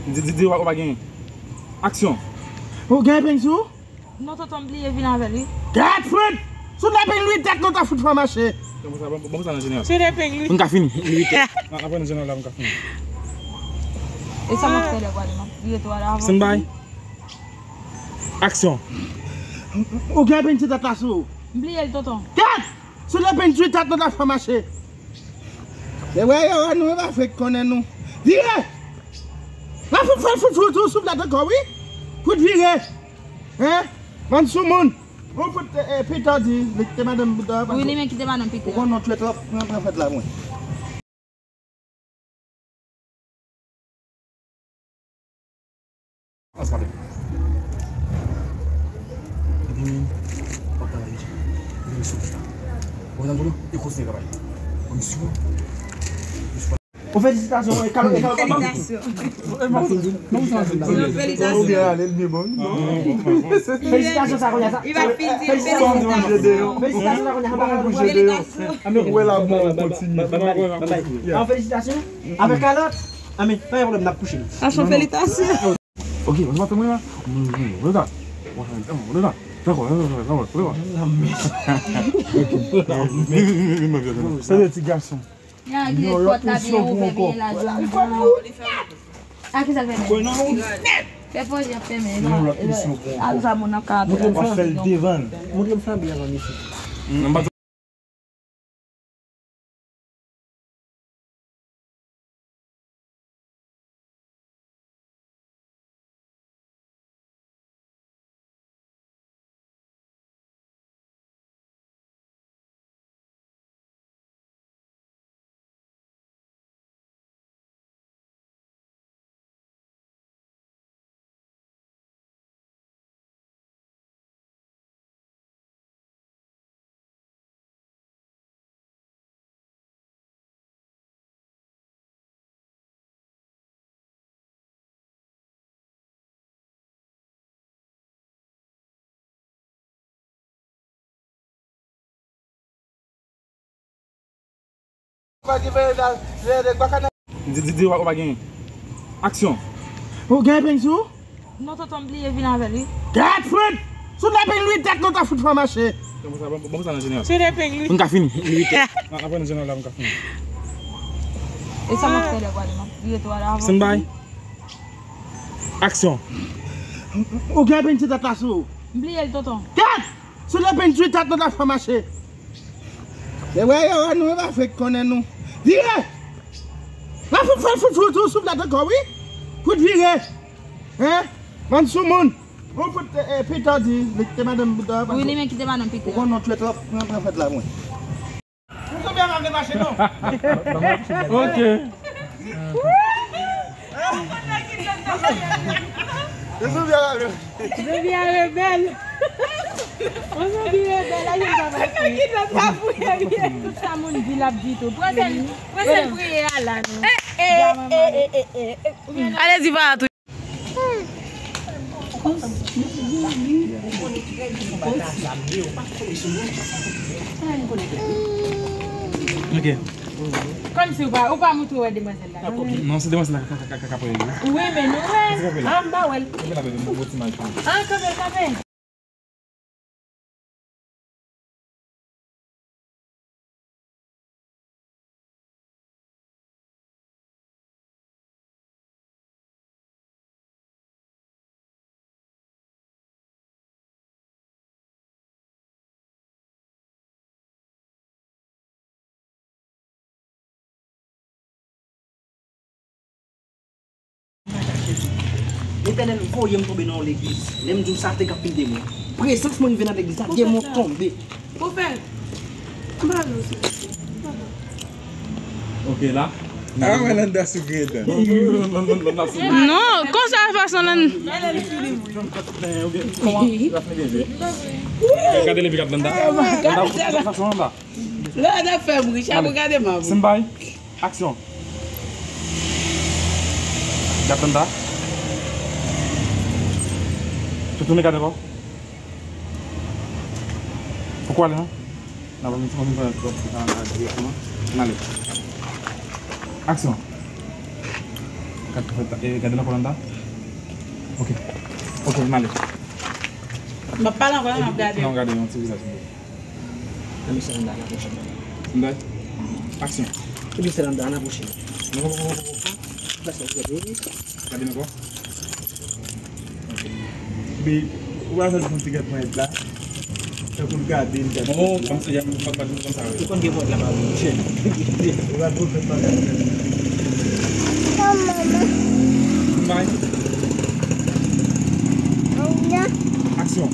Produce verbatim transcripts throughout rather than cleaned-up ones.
Di, di, di, ou pa genyen. Aksyon. Ou gen epeng sou ou? Non, tonton, m bliye vin avè l, wi. Gad, Fred! Si w t epeng li, tèt nou ta fout fè mache. Bon, bon, bon, sa nan jeneral. Si w t epeng li. M ka fini. Nan, nan jeneral la, m ka fini. E sa m ap fè lè w ale, m ap vire tou ale avan. Stand by. Aksyon. Ou gen epeng ti tèt la sou ou? M bliye l, tonton. Gad! Si w t epeng ti tèt nou ta fè mache. Se vre, yo, nou, e pa fake konnen nou. Vire! La fout, fout, fout, fout, fout, fout, la ankò, wi. Fout vire. Hein? Bann soumoun. Ou fout, eh, pita di, li te madanm pita. Wi, li menm ki te madanm pita. Ou konn non tchwèt wap, pran, pran fèt la, mwen. Bon, felisitasyon, e kado, e kado. Felisitasyon. Felisitasyon. Felisitasyon, sa kounye a, sa. Felisitasyon, sa kounye a, sa. Felisitasyon. Anben, felisitasyon. Avèk kalòt. Anben, pa gen pwoblèm, n ap kouche. Aksyon, felisitasyon. Ok, mwen pa fè mwen la. Mwen la. Mwen la. Dakò, dakò, dakò. Sa se ti gason. Yo, yo, pèsyon pou ankò. A ki sa l fè menm? Fè pòz y ap fèmen. Yon lòt misyon pou ankò. Montre m flanbe a. Montre m flanbe a, mèsi. Di, di, di, ou pa genyen. Aksyon. Ou gen epeng sou ou? Non, tonton, m bliye vin avè l, wi. Gad, Fred! Si w t epeng li, tèt nou ta fout fè mache. Bon, bon, bon, sa nan jeneral. Si w t epeng li. M ka fini. Nan, nan jeneral la, m ka fini. E sa m ap fè lè w ale, m ap vire tou ale avan. Stand by. Aksyon. Ou gen epeng ti tèt la sou ou? M bliye l, tonton. Gad! Si w t epeng ti tèt nou ta fè mache. Se vre, yo, nou, e pa fake konnen nou. Vire! La fout, fout, fout, fout, fout, fout, la ankò, wi. Fout vire. Hein? Bann soumoun. Ou fout, eh, pita di, li te madanm pita. Wi, li menm ki te madanm pita. Ou konn non tchwèt wap, pran, pran fèt la, mwen. Ou konn byen pa vle mache, non. Ok. Ou konn byen pa vle. Zanmi a rebèl. Yon zanmi rebèl, a yon pa pase. Tout sa moun di, l ap di tou. Pran sèl, pran sèl priye a la, non. Ale, di pa tou. Ok. Kòmsi ou pa, ou pa moutre wè demwazèl la, non? Non, se demwazèl la ka, ka, ka, ka, ka pran li. Wi, men nou wè. Anba wè l. Kanpe la, bebe, m ba w ti imaj pou ou. Ah, kanpe, kanpe. Letènèl voye m tonbe nan yon legliz. Lè m di w sa, te gen anpil demon. Prezans mwen rive nan legliz la, demon tonbe. Pwofèt, m pa vle w, silvouplè. Ok, la. Ah, Malanda sou gredan. Non, konsa fason nan. Gade levi gad Landa. Landa, fason Landa. Landa fè bri, chapo gade m avè w. Stand by. Aksyon. Gad Landa. Tounen gade ankò. Poko ale, non? N ap vin, vin pran direkteman. N ale. Aksyon. E, gade nan kolonn la. Ok. Ok, m ale. M ap pale ankò, non, m ap gade. Non, gade yon ti vizaj. Nan misye nan dal la pwochen. Nan dal? Aksyon. Ki misye nan dal la pwochen. Non, non, non, non, non. Pase gade. Gade nan kò. Ok. Bi, ou pa fè l pran ti gad ponyèt la. Tankou l gade, l gade. Oh, kòmsi y ap fè bagay konsa, wi. Ou konn gen ponyèt la, pa vre. Ou pa twò fè bagay. Bay. Aksyon.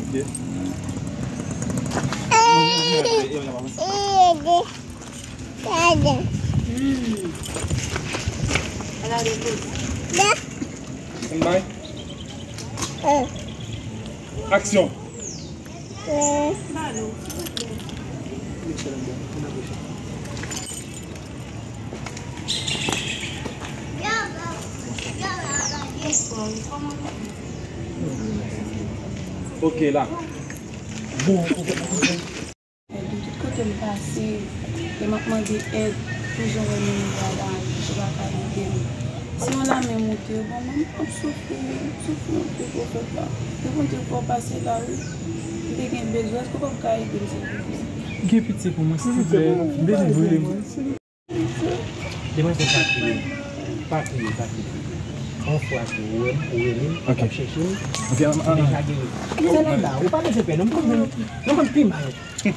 Ok. Stand by. Aksyon. Ok, la. Bon, bon, bon, bon. Èd, tout kote m pase, lè m ap mande èd, toujou wè moun yo la, yo pa ka ede m. Si yon lame moute, bon, mwen, m ap soufri, m ap soufri anpil pwofèt la. Depi m te fè w pase la, wi. M te gen bezwen, èske w p ap ka ede m, silvouplè? Gen pitye pou mwen, silvouplè. M bezwen vre. Demwazèl, pa kriye. Pa kriye, pa kriye. Yon fwa ke ou wè m, ou rele m, ou t ap chèche m, m deja geri. Se lòt la, ou pa bezwen pè, non, m konn jwenn, non, m konn pi mal. M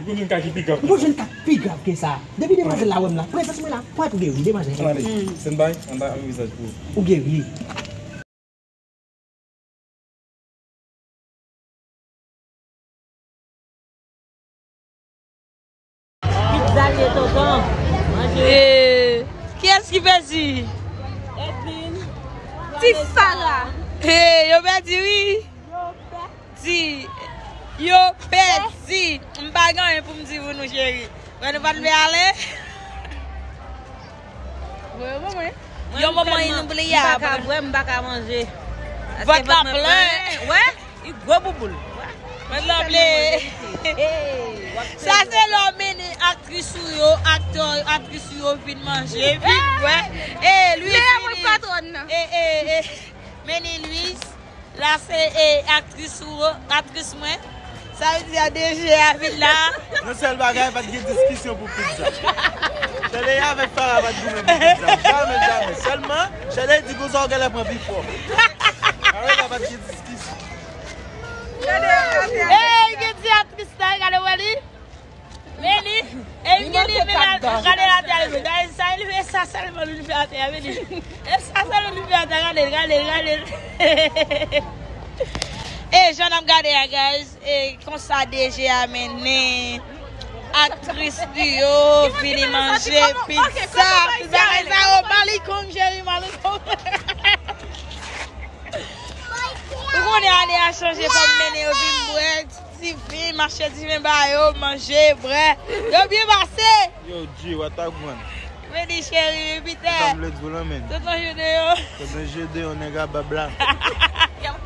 konn jwenn ka ki pi grav. M konn jwenn ka pi grav ke sa. Depi demwazèl la wè m la, prezans mwen la, pwèt ou geri, demwazèl. Stand by, anba yon vizaj pou ou. Ou geri. Pizza l ye, tonton. Manje. Eh, kiyès ki pèdi? Edwin. Ti Sara. Eh, yo pèdi, wi. Yo pèdi. Yo pèdi. M pa gen anyen pou m di pou nou, cheri. Wè nou pa t vle ale? Wè, yo manman. Yo manman, inoubli a. M pa ka bwè, m pa ka manje. Vant la plen. Wè, li gwo bouboul. Vant la plen. Sa se lè w mennen aktris ou yo, aktè, aktris ou yo vin manje, vin bwè. E Louis vini. E, e, e, mennen Louis. La se, e, aktris ou, aktris mwen. Sa vle di a DG a vin la. Yon sèl bagay, pa t gen diskisyon pou pizza. Chèlè avèk Farah pa t goumen pou pizza. Jamè, jamè. Sèlman, Chèlè di konsa w genlè pran pi fò. Avèk la pa t gen diskisyon. Ey, gen ti aktris la, gade wè li. Vini, e vini, vini, gade la tè, gade sa, li fè sa sèlman, li fè atè, vini. E sa sèlman, li fè atè, gade, gade, gade. E jan n ap gade a, guys, e konsa DG a mennen aktris li yo vini manje pizza. Tout bagay sa yo, malikong, cheri, malikong. Ou konnen ane a chanje, fò m mennen yo vin bwè. Diven, m achte diven ba yo, manje, bwè. Yo byen pase. Yo, G, what a gwaan? Vini, cheri, Pita. Sa m vle di w lan, men. Tonton Gedeon. Tonton Gedeon, nèg a bab la.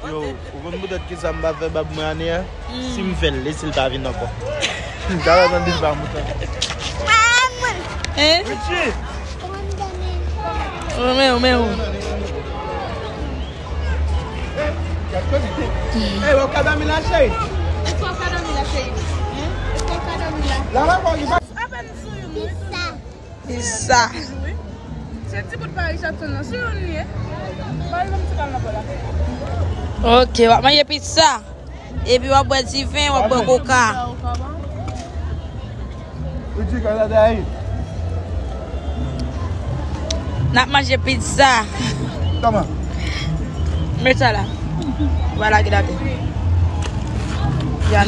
Yo, ou konn poutèt ki sa m pa fè bab mwen ane a? Si m fè l, lese l pa vin ankò. M ta wè tande l pa mouton. Hein? Richie! Ou men, ou men, ou. Ey, w ap ka dòmi la, cheri? Èske w ap ka dòmi la, cheri? Èske w ap ka dòmi la? La, la, bon, li pa. Apèn sou youn, wi, toujou. Pizza. Toujou, wi. Se ti bout Paris Jackson nan. Sou youn li ye. Paris, yon ti kal nan bò la. Ok, w ap manje pizza. Epi w ap bwè diven, w ap bwè koka. N ap manje pizza. Kòman? Met sa la. Ou pa lage l atè.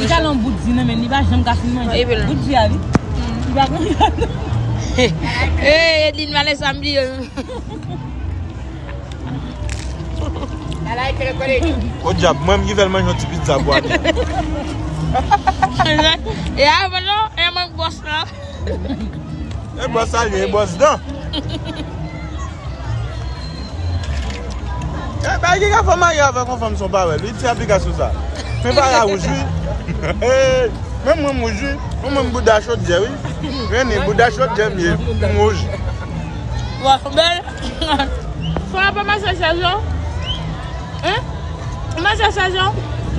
Li ka nan bout di nan men, li pa janm ka fin manje. Bout di a, wi. Li pa konn. Hey, Edline, Vanessa, m bliye. O dyab, mwen m ki fè l manje yon ti pizza pou ane. E a, non, e mwen k bòs la. E bòs sa, e bòs dan. E, bay ki ka fè marye avèk yon fanm son pa wè. Li ti aplikasyon sa. Men pa la wouj, wi. Hey! Menm mwen m wouj wi. Mwen menm bouda chodyè wi. Rene, bouda chodyè m ye. M wouj. Wa bèl. Fò a pa mache chèz yo. Hein? Mache chèz yo.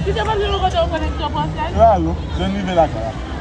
Ki te pase nou kote ou konekte pran chèz? Alo, jan rive lakay la.